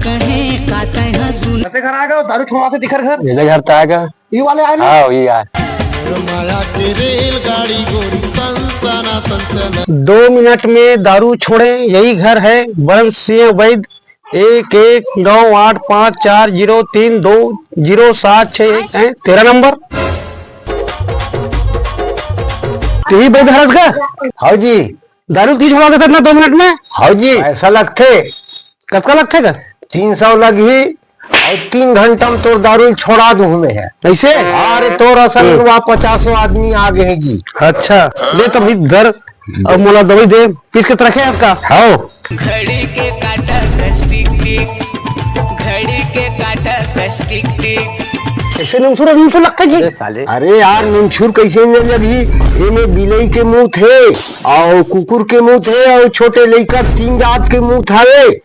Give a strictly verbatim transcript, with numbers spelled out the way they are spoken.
कहे का तैहा सुन। कते घर आगे दारू छोड़वा के दिखर घर। ये घर त आगे। ये वाले आए ना? हाँ, ये यार। माया के रेलगाड़ी गोरी सनसना संचलन। दो मिनट में दारू छोड़े, यही घर है बरन सिंह वैद। एक एक नौ आठ पाँच चार जीरो तीन दो जीरो सात छः एक है तेरा नंबर। यही वैद हरस का? हाँ जी। दारू तीज छोड़ा देता ना दो मिनट में? हाँ जी। ऐसा लगते। कतका लगथे का? तीन सौ लगही और तीन घंटा में तोर दारू छोड़ा दूँ मैं है। ऐसे? अरे तोर असल हम्म। वहाँ पचासों आदमी आ गए जी। अच्छा, ले तो भाई धर, अब मोला दवाई दे, पीस के रखे इसका। हाँ। घड़ी के काटा कस टिक टिक, घड़ी के काटा कस टिक टिक। ऐसे नुमसुर नुमसुर लगथे जी। अरे साले। अरे यार नुमसुर कैसे नहीं लगी? एमे बिलई के मूत है और कुकुर के मूत है और छोटे लइका तीन जात के मूत हवे।